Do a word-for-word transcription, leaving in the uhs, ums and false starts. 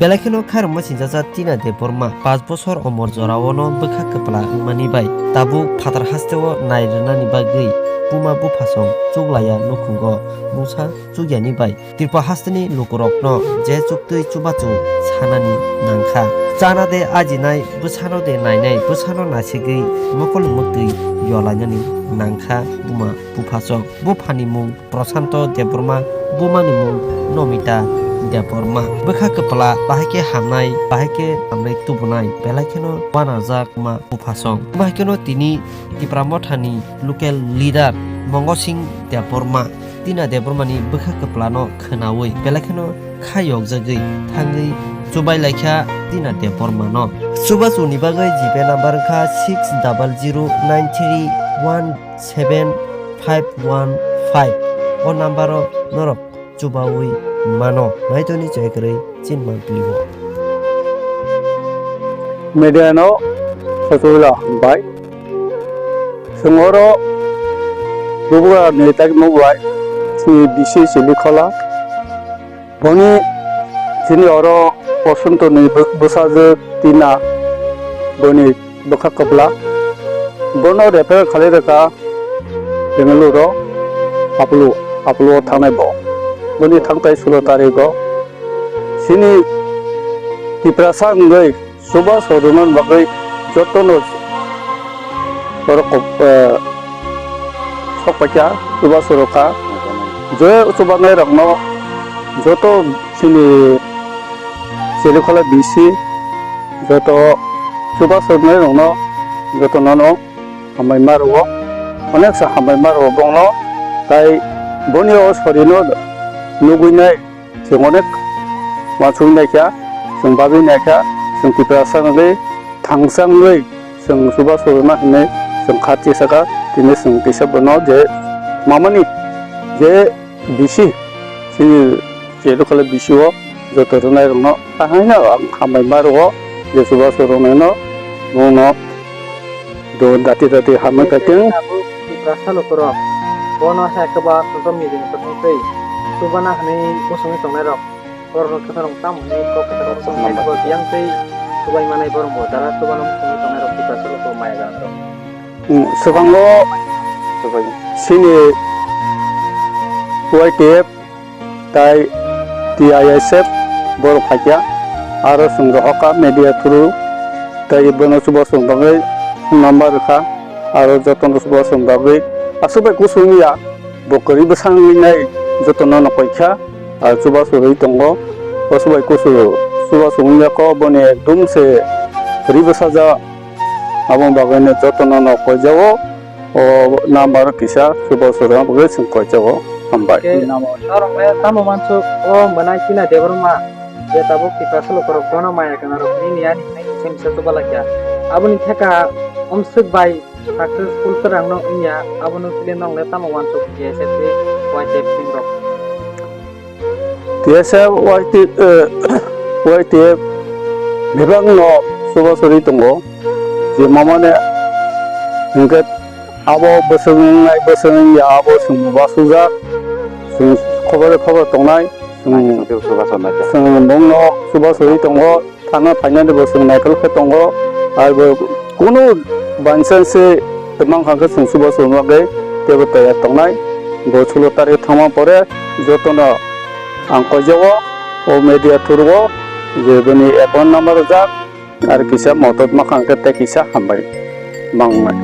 Belai kheno khairokma sinjajak Tina Debbarma, pash bosor omor jorao no bwkha kwpla wngmani bai tabuk phatar hasteo nai rwnani bagwi buma buphasong chuklaiya nukhungo mungsa chukyani bai Tripura hasteni lukurokno je chuktwi chubachu sanani nangkha. Chana de ajinai, bwsano de nainai, bwsano naisegwi mokol mwktwi yolainani nangkha buma buphasong. Buphani mung Prashanto Debbarma, bumani mung Nomita Debbarma. Bwkha kwpla bahai khe hamnai, bahai khe hamnai tubunai, belai kheno uanajak ma buphasong. Bahai kheno tini Tipra Mothani local leader Mongo Singh Debbarma, Tina Debbarmani bwkha kwplano khwnaui belai kheno kha yokjagwi thangwi chubai laikha Tina Debbarmano. Chubachuni bagwi G Pay number wngkha six double zero nine three one seven five one five. O number-o norok chubaui mano. Naitoni chaikwrwi chinman pli-o. Media no sochula bai. Chwng oro Bubagra ni tak nukbai chini bisi chili khola. Boni chini oro Bosonto ni bw-, bwsajwk Tina boni bwkha kwpla. Bono refer khalai rwkha Bengaluru o Apollo, Apollo o thangnai bo. Boni thangtai sulo tarikh o chini Tiprasa wngwi chubachu rwna bagwi jotono borok kok, eh, sok paikha, chubachu rwkha. Je chubanai rokno joto chini Chilikhole bisi joto chubachu rwnairokno jotono no hambai ma rwo, onek sa hambai ma rwo bongno, tai boni o sorino nugwi nai. Chwng onek uansugwi naikha, chwng bagwi naikha, chwng Tiprasa wngwi thangsa wngwi chwng chubachu rwna hinwi chwng kha tisakha. Tini chwng kisa bono je mamani je bisi chini chelo khole bisi o joto rwnairokno ahaino ang hambai ma rwo je chubachu rwnaino bono do dati dati hamwi kaiting. Tabuk Tiprasa lukurok bono hai khe ba social media ni kwthang twi chubana hwnwi bosongwi tongnairok. Borok no kwthang tamo hwnwi kok kwthang bosong hai khe ba biyang twi chubai manai borok bo dara chubana bosongwi tongnairok Tiprasa lukurok maya ganangrok. Hmm, swkango chini Y T F tai T I S F borok phaikha, aro chwng rohorkha media through, tai bono chubachu bagwi number rwkha, aro jotono chubachu bagwi aswk bai kuchung ya, bo kwrwi bwsang wngwi nai jotono no koikha, aro chubachu rwi tongo, o chubai kuchung chubachu wngya kho, boni ekdom se kwrwi bwsajak. Aboni bagwino jotono no koijao, o number kisa chubachu rwna bagwi chwng koijao. Hambai. Khe norok le tamo wansuk o mwnai Tina Debbarma je tabuk Tiprasa lukurok bono maya ganarok nini ani hinwi kisa misa chuba laikha. Aboni theka omswk bai successful kwrwngno wngya, abono chwli norok le tamo wansuk T S F tei Y T F team rok. T S F Y T, eh, Y T F bebak no chubachu rwi tongo, je mamane hinkhe abo bwswk wngnai, bwswk wngya, abo chwng bo uansukjak, chwng khobor khobor tongnai, chwng, chwng bongno chubachu rwi tongo. Thana phainani bo chwng naikol khe tongo, abo kunu bansa se twmang kha khe chwng chubachu bagwi teibo tayar tongnai. Bo sulo tarik thangma pore jotono ang koijao, o media through o je bini account number rijak, ar kisa modot ma kha khe tei kisa hambai mangnai.